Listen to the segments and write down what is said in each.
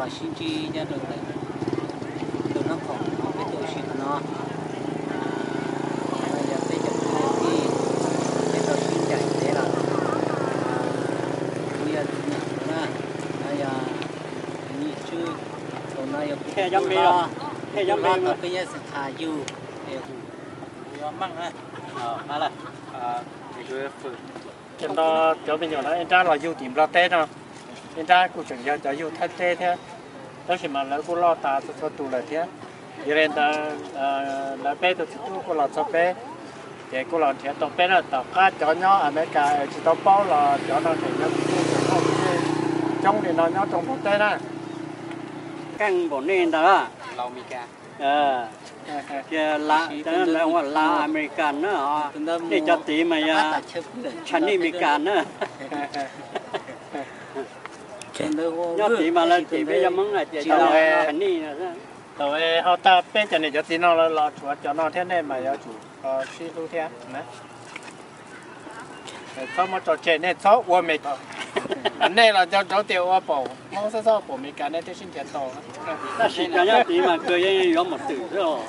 Sib ntsib nyob rau ntawm tus noj khoom no peb tuaj ua si qhov no. No yog peb cov kwv tij, peb tau sib ncaim ntev lawm. Kuv yog tus niam tus na, no yog tus niam tswb, tus no yog kuv tus tub hlob, tus tub hlob tau peb nyob xeem Qha yug, es hu ua Meej na. Cov no cov me nyuam no ib nrab los yug tim Nplog teb no, ib nrab kuj tseem yog cov yug Thaib teb thiab, tab sis mas lawv kuj loj tas txhua txhua tus lawm thiab. Yog li ntawd lawv peb tus txiv tub kuj los txog peb, ces kuj los nrhiav tau peb na. Tom qab cov nyob Amelikas tsis tau paub los cov no tseem yog tus tub tseem muaj coob li no nyob rau Nplog teb na. Keej npaum nej ntawd. Lawv ua lav Amelikas na, nej cov tid mas yog Chinese American na. Nyob tid mas lawv cem peb cov Hmoob na ces Chinese. Thaum ho tag peb cov niam cov txiv no los tshuav cov no thiab, nej mas yuav tsum sib hlub thiab na. Txhob muab tso tseg, nej txhob ua Mes, nej los nco ntsoov tias ua pom Hmoob xwb, txhob ua pom Mes Kas nej thiaj sib nrhiav tau. Tab sis cov nyob tid mas kawg yeej yuav mus twm xwb os.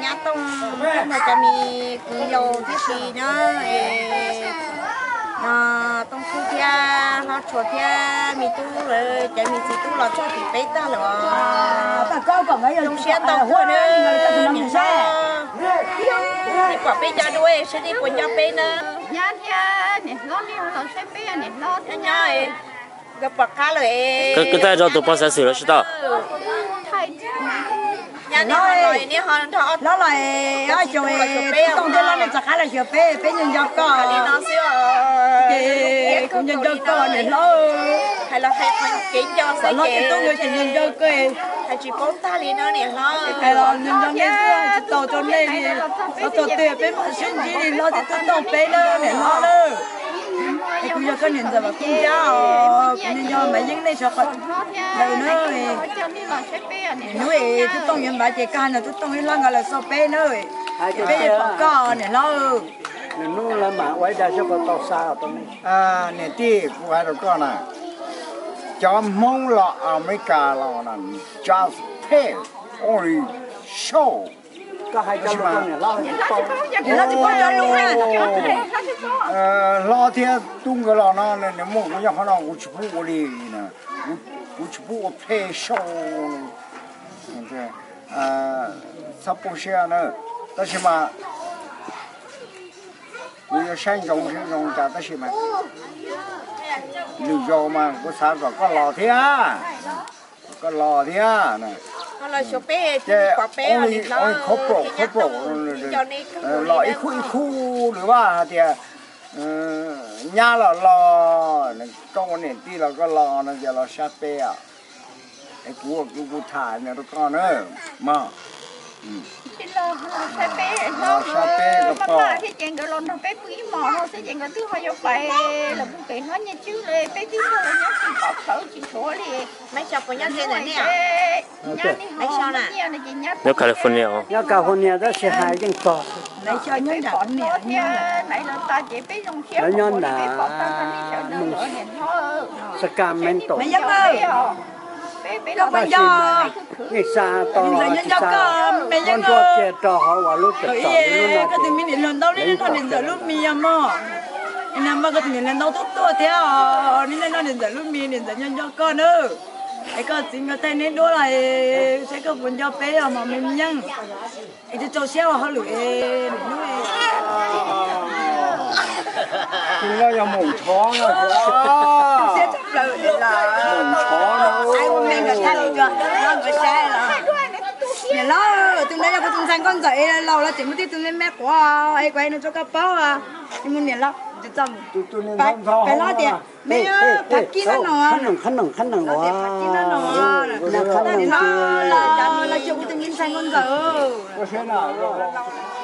Nyab Tooj, cov me kwv yau tib si na, es Tooj Khwb thiab Hlob Tshua thiab me tub lawv cov me txiv tub los txog tim peb tag lawm os. Zoo siab ntau tuaj na, niam hlob. Nej pom peb cov duab seb nej puas nco peb na. Nyab thiab niam hlob, nej los saib peb niam hlob thiab nyob. Nkawd pom qab lawm es. Koj tau rau tus pog xav xwm los tsis tau? Nyab, nej ho los, nej ho nrog ob tug los xyuas peb, Tooj thiab Hlob nej rov qab los xyuas peb, peb nco nco koj li no xwb os. Ces kuv nco nco koj niam hlob. Hais los hais kev nco xwb, Hlob thiab Tooj nkawd tseem nco nco koj. Hais tsis paub tag li no niam hlob. Hais los nco nco nej xwb, tsis tau rau nej li. Xyov thaum twg peb mam sib ntsib li Hlob thiab Tooj peb na niam hlob na. Es kuv yog koj niam ntxawm Vam Kub Ntiab os, kuv nco nco Maiv Yeeb nej sawv qhov ntawd na. Hnub es Tub Tooj yuav npaj ces koj hais nrog Tub Tooj ib hlob nkawd los xauj peb na. Ces peb yuav pom koj niam hlob. Niam tij, kuv hais rau koj na, cov Hmoob los Amelikas los na, just pay, only show. Hlob thiab Tub nkawd los no, nws muaj kuv nyob qhov no kuv tsis pub ua li na, kuv tsis pub ua pay show, txhob poob siab na. Tab sis mas kuv yuav saib ntsoov saib ntsoov cas tab sis mas lwm zaus mas kuv xav kom koj los thiab, koj los thiab. Ces only, only couple, couple, los ib khub ib khub lwm vaj hais tias nyab los los, koj ua niam tij los koj los no ces los saib peb os. Es kuv, kuv, kuv tham no rau koj na, mog. Los saib peb, los saib peb, thiab ces nkawd los nrog peb pw ib hmos no xwb ces nkawd twb ho yuav pais lawm pem Hlob Nyiaj Tswb lawm, peb twb nrog lawv nyob tsis pom khawv tsis tshuav li. Nyob California, nyob California tab sis hais yeej tog. Lawv nyob ntawm Sacramento. Tab sis nej xa to tsis xa, muab ntsuab kiag rau hauv uas lub tawm txom lub no ces lawv yeej pom kev lawm. Koj tus me niam hluas ntau tuaj tuaj thiab, nej noj niam ntxawm lub mis, niam ntxawm nco nco koj na. Es koj txiv nkawd thaij neb duab los saib koj puas nco peb os mos me me yeej. Es tsis txaus siab ua hauj lwm es lwm hnub. Tus no yog Moos Tshov no, Moos Tshov no. Niam hlob, tus no yog kuv tus ntxhais nkauj ntxawm es laus los tseem muaj tib tug me me quav es kuv hais no rau koj paub. Mus niam hlob, peb hlob tias me phav kib no no, qhab noom qhab noom qhab noom, niam hlob los xyuas kuv tus me ntxhais nkauj ntxawm.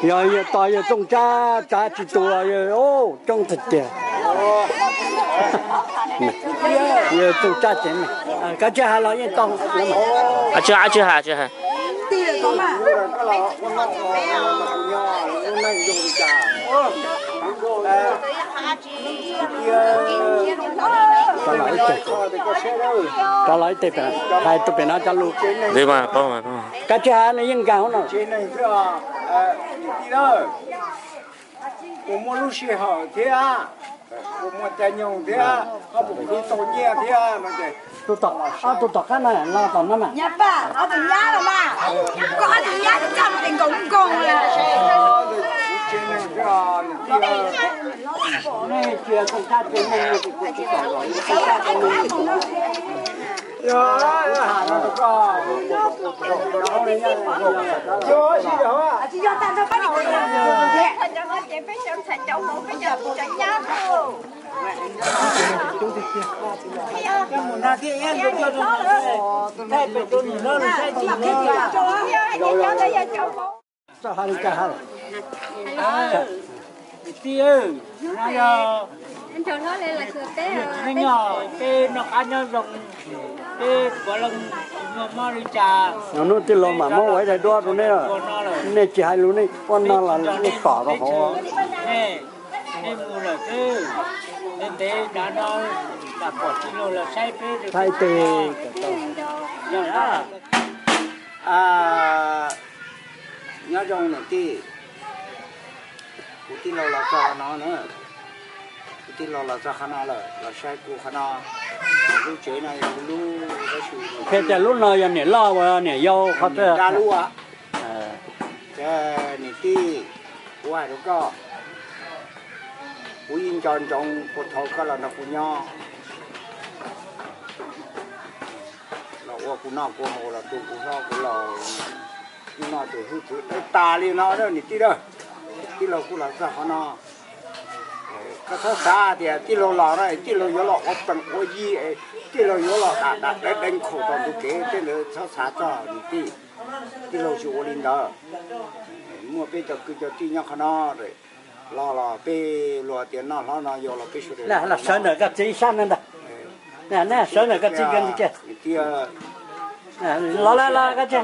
Yog yawg tos yawg Txooj Tsab, Tsab tsis tu los yawg coob tiag tiag. Yawg Txooj Tsab ces kav tsij hais los yeej tau. Tsis hais, tsis hais, tsis hais. Rov los ib teg, hais tus pem no cov lus. Kab tsib hab nws yeej nkag hauv no. Kuv muaj lub sij hawm thiab, kuv muaj caij nyoog thiab, koj puas khwv tau nyiaj thiab no ces. Tus tom, ob tug tom qab no los tom no mas. Nyab paj, ob tug nyab los mas. Koj ob tug nyab txaj mus tes nkaus nkoos lawm. Nej tsis yog txog qab tsis meej no ces kuv tsis kom los yus txog qab tsis meej. Tij, no yog nej nyob peb noj qab nyob zoo, peb puav leej tsis muaj mob li cas. Hnub tij laug mam muab ua ib daim duab rau nej, nej tsis hais lus nej ua no los nej pom rau hauv. Nej mus lawm xwb, ntev ntev no mam pom tij laug los saib peb. Saib tes. Nyob zoo niam tij, kuv tij laug los txog qhov no na, kuv tij laug los txog qhov no lawm los saib kuv qhov no. Lub tsev no yog kuv lub, tab sis qhia tias lub no yog niam loj uas niam yau qhov twg. Dab lub, niam tij, kuv hais rau koj, kuv yeej nco ntsoov puag thaum koj los nrog kuv nyob, los ua kuv noj kuv haus los tu kuv hlob kuv laus, kuv noj tus hwj txwv dawb tas li no niam tij a. Tij laug kuj los txog qhov no, koj txhob xav tias tij laug los no tij laug yuav los ua peem ua yi, tij laug yuav los dam dam deev deev khaum tom ntug kev tej ntawd txhob xav txog niam tij. Tij laug tsis ua li ntawd. Muaj peb cov kwv cov tij nyob qhov no, los los peb luag tias noj hlob no yau los peb sawv daws los sawv ntawm koj txiv ib sab no ntag. Sawv ntawm koj txiv kiag ntag. Los los los koj txiv,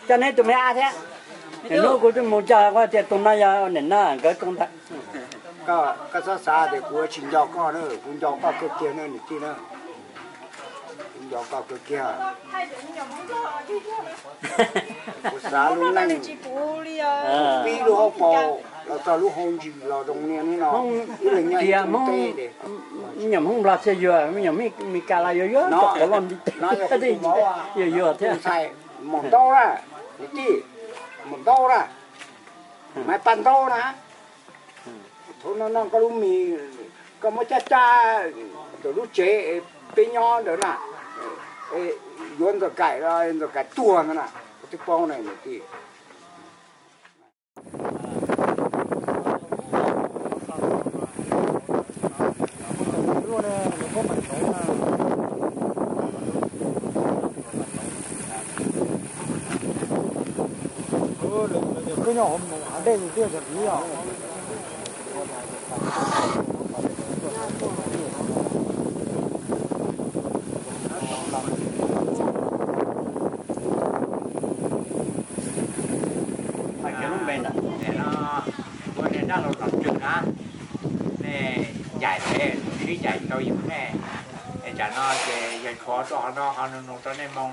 coj neb tus me ab thiab. Hnub kuv mus coj kuv tias tus no yog niam no nkawd tus ntag. Koj txhob xav tias kuv tsis nco koj na, kuv nco koj kawg kiag na niam tij na. Kuv nco koj kawg kiag. Kuv xav lub neej, pib lub hauv paus los txog lub hauv ntsis los zoo niaj hnub no. Ib leeg nyob ib teb. Me nyuam Hmoob Nplog thiaj yuag, me nyuam Mes Kas los yuag yuag, qhov loj nti tes yuag yuag thiab. Mos ntaub na, niam tij, mos ntaub na, maiv paj ntaub na. Thaum no no koj lub mis, koj muab cab cab ntawm lub tsev peb nyob ntawd na, yuav Ntxawm Kaim, Ntxawm Kaim tuag ntawd na, koj twb paub na niam tij. Hais kiag lub npe ntawd. No ua nej dab laug nom tswv na, nej ncaim peb, sib ncaim tau yus nej. Es tsam no ces yog tshuav tuaj qhov no qhov nug nug rau nej moo,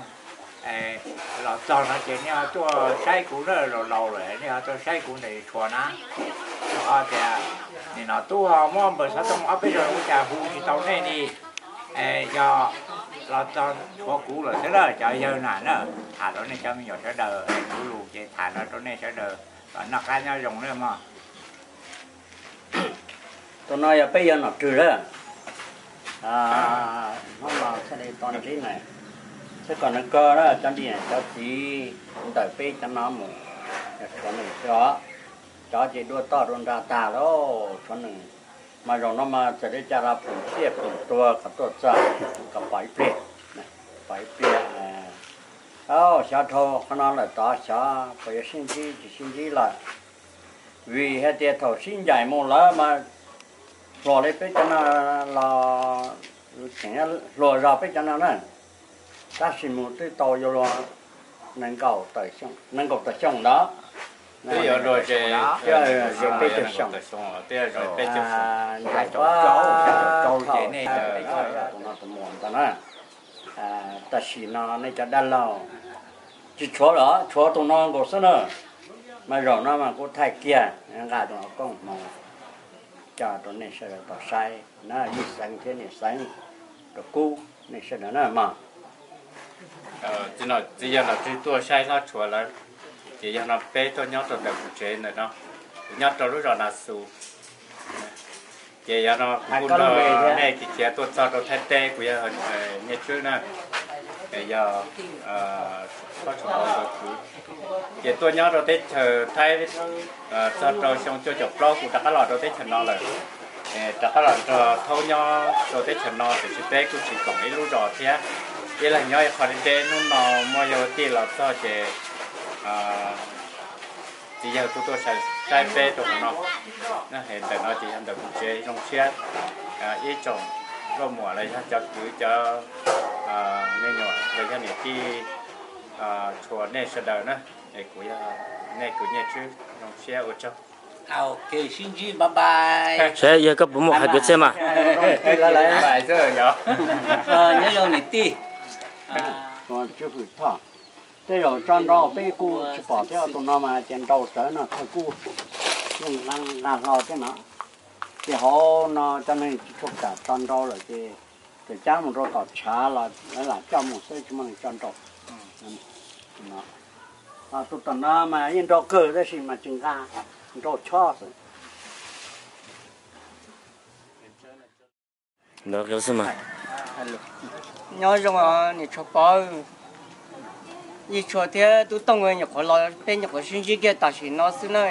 los txog no ces nej ho tuaj saib kuv na, laus laus lawm nej ho tuaj saib kuv ntawm tshuav na. Tias nim no tub ho muab npawg Xov Tooj ob peb zaug ua cas hu tsis tau nej li. Yog los txog tshuav kuv lawm xwb na cov yawg na na, tham rau nej cov me nyuam sawv daws, kuv lus ces tham no rau nej sawv daws kom noj qab nyob zoo na mog. Tus no yog peb yawg nom tswv lawm. Hnub no txhaj li tau ntsib na, txhaj kom nws kawg na cov niam cov txiv ntawm peb cov no mus, yog tshuav nws xwb os. Cov ces dua toj dua nra tag lauj, tshuav nws. Mas zaum no mas txawm li cas los phoom tsiaj phoom tuag kom tuaj txog, kom pom ib pliag, pom ib pliag. Xyov dhau qhov no lawm tod xyov puas yuav sib ntsib tsis sib ntsib lawm. Vim hais tias thaum sib ncaim mus lawm mas hluas li peb cov no los, hluas zog peb cov no na, tab sis mus twb tau yuav luag nees nkaum tawm xyoo ntawd. Twb yuav luag ze, ze peb caug xyoo, twb yuav ze peb caug xyoo. Ntawm tus no tus muam ntawd na, tam sim no nej cov dab laug tsis tshuav lawm, tshuav tus no nkaus xwb na. Mas zaum no mas kuv thaij kiag nqa tus no kooj hmoov coj rau nej sawv daws tau saib na, yij xeev thiab niam xeev rau kub nej sawv daws na mog. Txiv yawg los twb tuaj saib hlob tshuav lawm, ces yog no peb tuaj nyob rau ntawm kuv tsev ntawm no, kuv nyob rau lub zos Nas Xus. Ces yog no kuv kuj nrog nej khiav tuaj txog rau Thaib teb, kuv yog Nyiaj Tswb na, yog Pab Tshuav Pov nkawd kwv. Ces tuaj nyob rau teb chaws Thaib txog rau xyoo cuaj caum plaub kuv rov qab los rau teb chaws no lawm. Rov qab los nrog Thaub nyob rau teb chaws no tiam sis peb kuj tsis koom ib lub zos thiab, ib leeg nyob ib qho deb deb. Hnub no muaj yawg tij los txog ces txiv yawg kuj tuaj saib peb rau qhov no. Ntawm no ces yog ntawm kuv tsev. Zoo siab ib tsoom nkauj muam los yog cov kwv cov me nyuam los yog niam tij tshuav nej sawv daws na, es kuv yog nej kwv Nyiaj Tswb, zoo siab ua tsaug. Sib ntsib, bye bye. Saib yog koj puas muaj hais kwv txhiaj mas. Nyob zoo niam tij. Tej zaum tso nrau peb kuj tsis pom thiab, tus no mas ces nrau sawv no thawj kuj yeej nqa hlo thiab no. Ces hauv no cov neeg tsis tshua kam tso nrau lawm ces txawm cab mus rau tom tshav los lawv lam coj mus xwb tsis muaj neeg tso nrau. Tus tom no mas yeej nrau kawg tab sis mas tsis nqa, nrau chob xwb. Nyob zoo niam Tshuav Pov, yij Tshuav thiab tub Tooj nyuam qhuav los peb nyuam qhuav sib ntsib kiag tam sim no xwb na.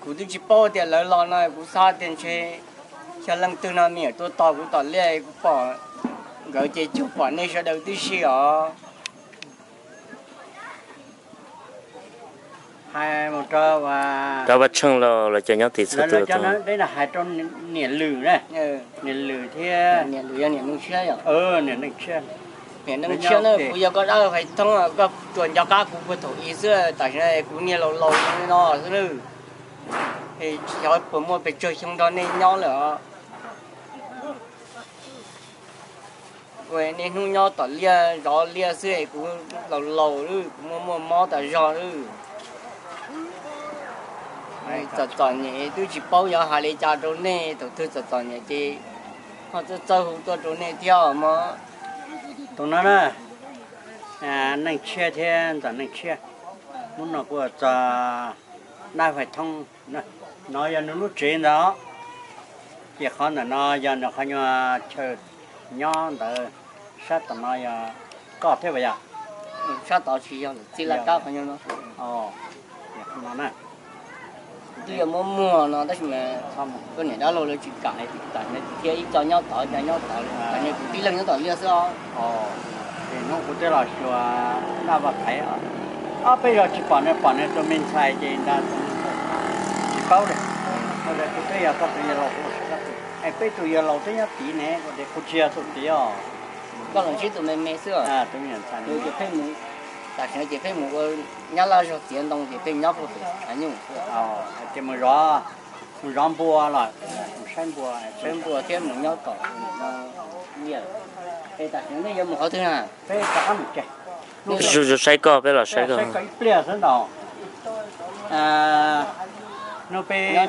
Kuv twb tsis paub tias lawv los no, kuv xav tias ntshe xyov leej twg no me nyuam tuaj tos kuv tom liaj, kuv pom nkawd ces cuag pom nej sawv daws tib si os. Hais mus rau Vaj Tsheej los lawv cov nyob tim txhua tus, peb hais rau niam Lwm na, niam Lwm thiab niam Neej Tshiab. Niam Neej Tshiab, kuv yog koj dab laug Fais Thoob, koj tsuas nco qab kuv puag thaum i xwb, tam sim no kuv niag laus laus no xwb nawb. Xyov puas muaj pes tsawg xyoo nrog nej nyob lawm os. Ua niaj hnub nyob tom liaj zov liaj xwb es kuv laus laus lawm, kuv muaj muaj mob tas zog lawm. Txom txom nyem twb tsis paub yuav hais li cas rau nej, thaum twg txom txom nyem ces ho txawj txawj hu tuaj rau nej thiab mog. Tus no na, Neej Tshiab thiab Ntxawm Neej Tshiab, hnub no kuv txog dab Fais Thoob, no yog nws lub tsev ntawd. Ces qhov ntawm no yog nws qhov nyuag chaw nyob ntawd, sab tom no yog koj thiab puas yog? Sab tod tsis yog, txij laj kab qhov nyuag no. Twb yog muaj muag no tab sis mas koj niam dab laug lawv tsis kam, thiaj ib co nyob tod, ib co nyob tod, tam sim no kuv tib leeg nyob tom liaj xwb os. Ces hnub kuv twb los xyuas Naj Vaj Thaiv, ob peb zaug tsis pom nws, pom nws tus me ntxhais ces nrog tus me ntxhais tsis paub li. Kuv twb yog koj tus yawg laus, es peb tus yawg laus twb nyob tid ne, kuv tias kuv tsis yog tus tid os. Koj los ntsib tus me me xwb os. Tus me ntxhais, tam sim no ces pheej mus ua nyab laj zog txiav ntoo ces pheej nyob puag pem hav nyuj. Ces mus zov, mus zov npua los, mus saib npua, saib npua thiab mus nyob tom. Es tam sim no nej yuav mus qhov twg na? Peb rov qab mus tsev. Zuj zus saib koj, peb los saib koj. Saib koj ib pliag xwb ntag. Hnub peb,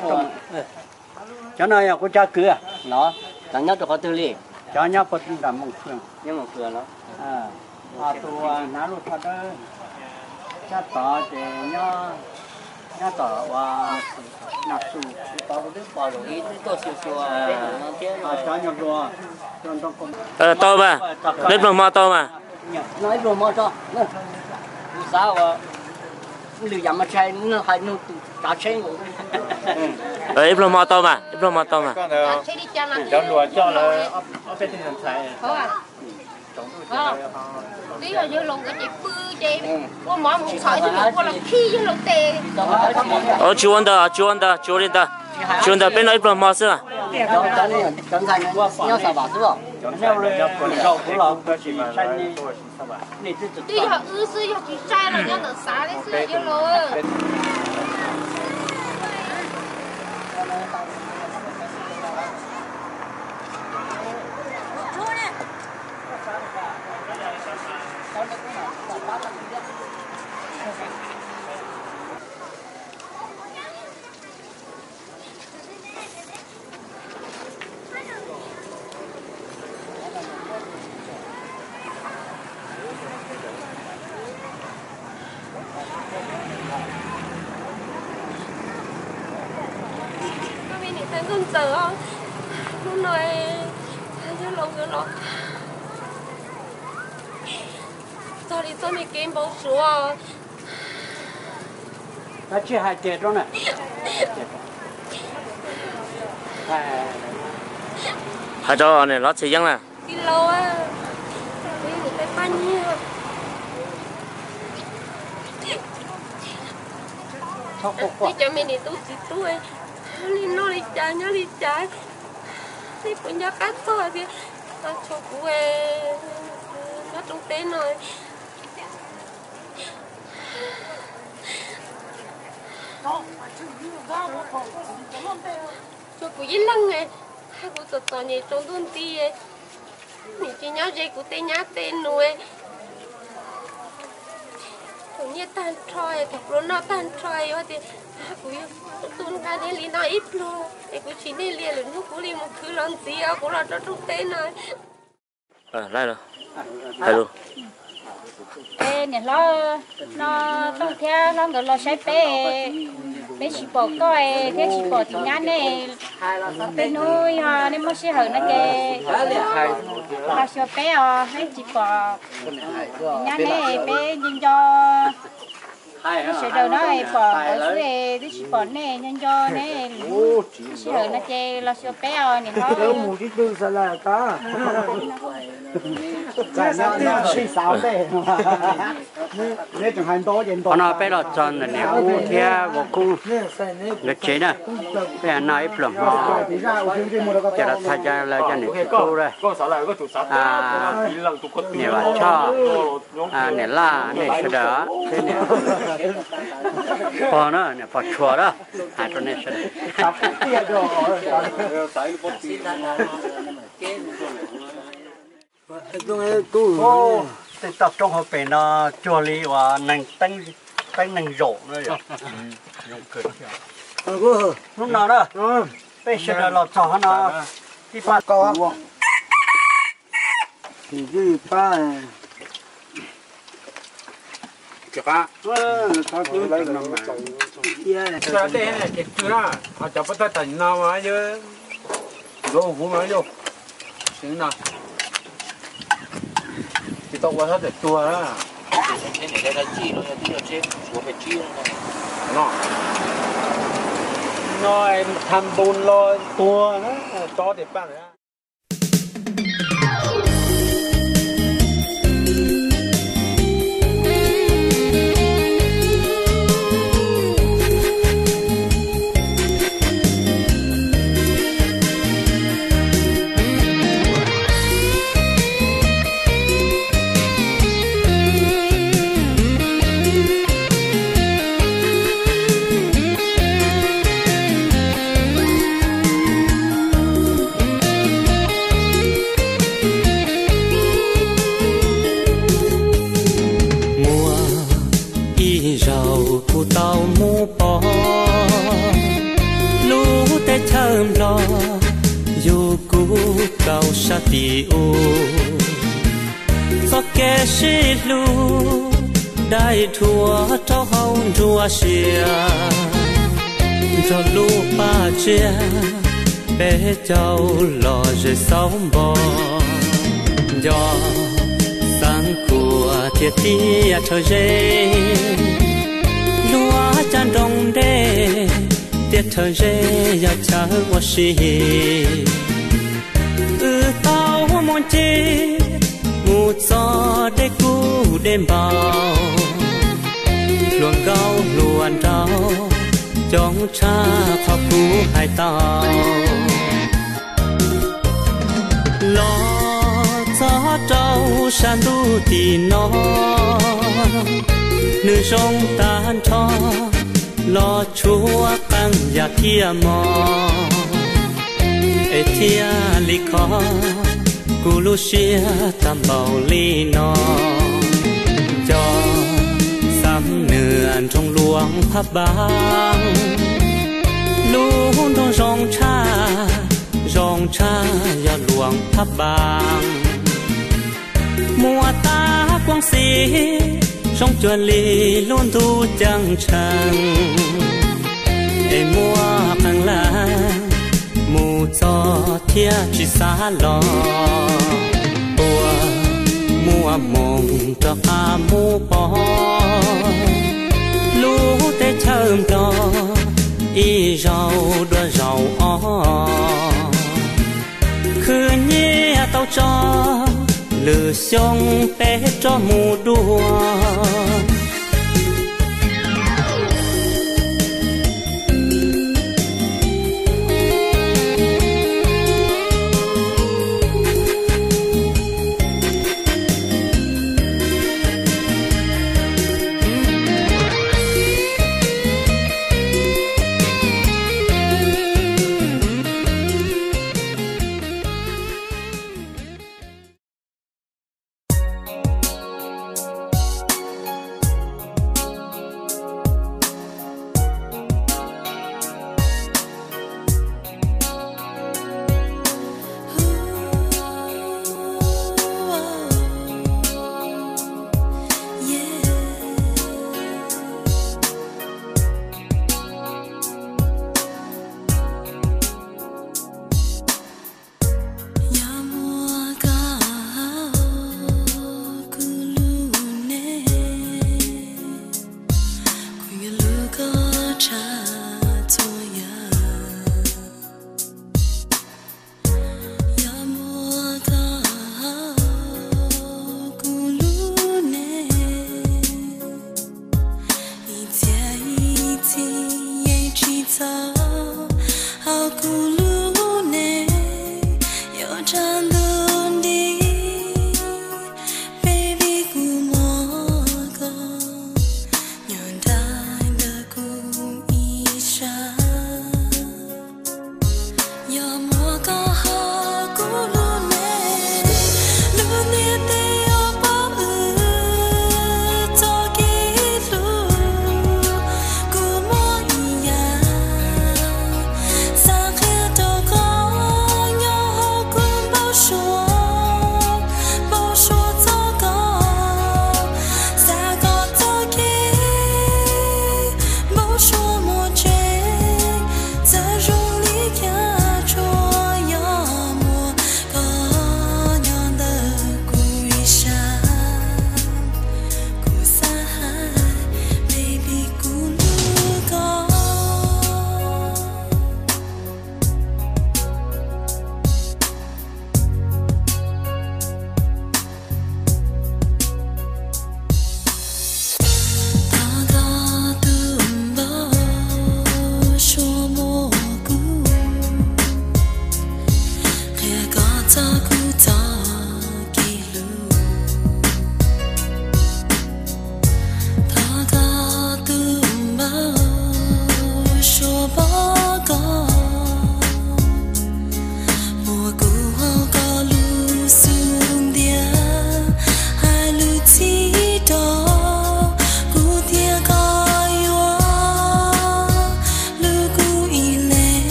cov no yog kuv cov kwv. Cov nyob rau qhov twg li? Cov nyob puag nram Moos Khw. Tus hnav lub thoj dawb sab tod ces nyob, nyob tom uas Nas Xus. Cov nyuag hluas, tau mas, ib pluag hmo tau mas. Kuv xav ua lwm yam mas tshais, nug hais nug tus tsav tsheb nkaus. Ib pluag hmo tau mas, ib pluag hmo tau mas. Cov hluas coj lawv ob peb tug ntxhais. Twb yog yawg laus nkawd ces pw ces ua mov mus ntxhov ib tug nyuam kua los khib yawg laus tes. Tsis ua ntawd, tsis ua ntawd, tsis ua li ntawd. Tsis ua ntawd, peb noj ib pluag hmo xwb. Twb yog wb xwb yog tsis sai los nyob ntawm xav li xwb yawg laus. Koj me niam tais Nkauj Ntxawm os, hnub no yog los nkawd los txog li txoj me kev npau suav. Dab tsi hais tias rau na. Hais rau niam hlob Txhiaj Yeeb na. Txiv laus, peb pab nyiag, peb cov me niam tub txiv tub li noj li cas nyob li cas, nej puas nco qab txog tias tshuav kuv nyob rooj teb no. Tshuav kuv ib leeg, kuv txom txom nyem tsaus ntuj nti, nim tsis nyob ze kuv tej nyab tej nus. Thaum nyiaj tag nrho, thaum pluas noj tag nrho, yuav tias kuv yuav tu nqa neb li no ib pluag es kuv tsis nij li lwm hnub kuv li mus khwv los ntxiv kuv los rau rooj teb no. Niam hlob, no Tooj thiab hlob nkawd los saib peb, peb tsis pom koj thiab tsis pom tus nyab nej. Tej hnub yog nej muaj sij hawm no ces los xyuas peb os, peb tsis pom tus nyab nej, peb nco nco. Peb sawv daws no pom nkawd xwb twb tsis pom nej, nco nco nej lwm hnub sij hawm no ces los xyuas peb os niam hlob. Qhov no peb los txog ntawm niam Kub thiab vauv Kub nkawd tsev na, peb noj ib pluag hmo, ces los txog cov lawv cov niam txiv tub lawm, niam Vam Tshoj, niam Laj, nej sawv daws thiab niam Pog na, niam Pog Tshuas na, hais rau nej sawv daws. Tej toj roob hauv pes no cuag li uas neeg teeb neeg zaum na. Hnub no na, peb sawv daws los txog no, ib pab, ib pab, dej ces tsw na, ho cov pob tawb tas no mas yog, nrov huv mas yog, no, tsis tau ua sab tawm tuag na. No, no tha ntu no tuag na, tso tias paj. Muaj ib zaug kuv tau mus pom lub teb chaws Nplog, yug kuv kaum sab tim u. Txoj kev sib hlub dai dhuav rau hauv nruab siab, nrog lub paj tsiab peb caug los ze xauv npo. Nco xeev khuam thiab tiaj rhawv zeb, luag caj nroog dej, tiaj rhawv zeb yog chaw ua si. Wb tau mus ncig mus txog dej kub dej npau, hluas nkauj hluas nraug coob tshaj qhov kuv hais tau. Los txog rau sab ntuj tim no, nws zoo tag nrho Los tshuav qee yam thiaj mog, es thiaj li kho kuv lub siab tag npaum li no. Cov xam nws nroog Luam Phab Npaab, lub nroog zoo tshaj, zoo tshaj yog Luam Phab Npaab. Muaj tab kuab xim zoo cuag li lub ntuj ceeb tsheej, es muaj qee leej mus txog thiab tsis xav los. Puas muaj moog rov qab mus pom lub teb chaws Nplog ib zaug dua zaum ob? Khwv nyiaj tau tso, lwm xyoo peb rov mus dua.